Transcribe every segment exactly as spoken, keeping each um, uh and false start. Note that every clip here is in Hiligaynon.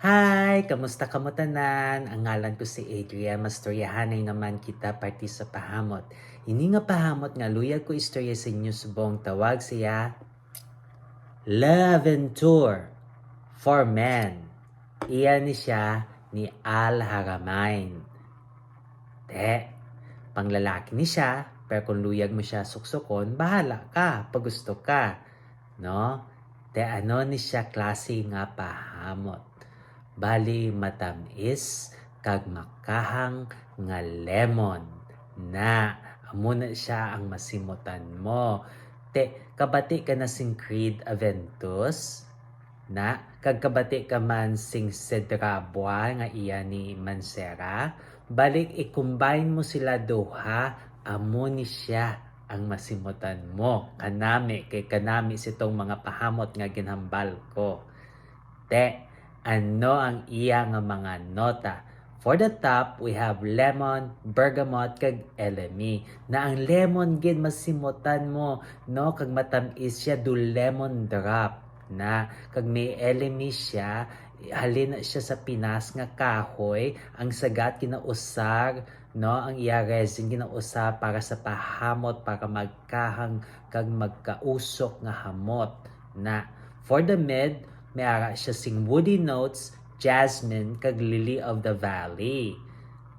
Hi! Kamusta kamo tanan? Ang ngalan ko si Adrian. Mastoryahanay naman kita parte sa pahamot. Ini nga pahamot nga luyag ko istorya sa inyo subong tawag siya Love and Tour for Men. Iya ni siya ni Al Haramain. Te, panglalaki ni siya, pero kung luyag mo siya suksukon, bahala ka, pagusto ka. No? Te, ano ni siya klase nga pahamot? Bali, matamis kag makahang nga lemon. Na, amo na siya ang masimutan mo. Te, kabati ka na sing Creed Aventus? Na, kag kabati ka man sing Cedrabua nga iya ni Mancera? Balik, i-combine mo sila duha, amo ni siya ang masimutan mo. Kanami, kay kanami sitong mga pahamot nga ginhambal ko. Te, ano ang iya nga mga nota? For the top, we have lemon, bergamot, kag elemi. Na ang lemon gid masimutan mo, no? Kag matamis siya, do lemon drop. Na, kag may elemi siya, halin na siya sa Pinas nga kahoy, ang sagat ginausar, no? Ang iya resin ginausar para sa pahamot, para magkahang kag magkausok nga hamot. Na, for the mid, may ara siya sing woody notes, jasmine, kag lily of the valley.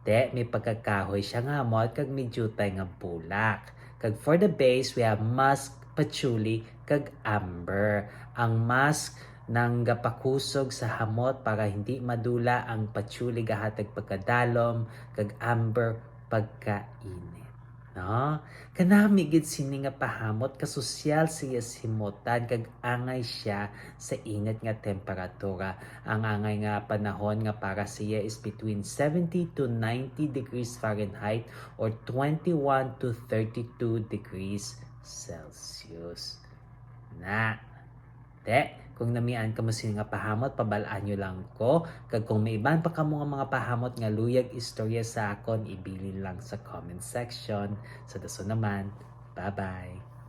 Te, may pagkakahoy siya nga hamot kag may diutay nga bulak. Kag for the base, we have musk, patchouli, kag amber. Ang musk nang gapakusog sa hamot para hindi madula, ang patchouli gahatag pagkadalom, kag amber pagkainit. No? Kanami gid sini nga pahamot, kasosyal siya sa himutan kag angay siya sa init nga temperatura. Ang angay nga panahon nga para siya is between seventy to ninety degrees Fahrenheit or twenty-one to thirty-two degrees Celsius. Na. Te, kung namian kamo sini nga pahamot, pabal-an nyo lang ko. Kag kung may iban pa kamo nga mga pahamot nga luyag istorya sa akon, ibilin lang sa comment section. Sa dason naman, bye-bye.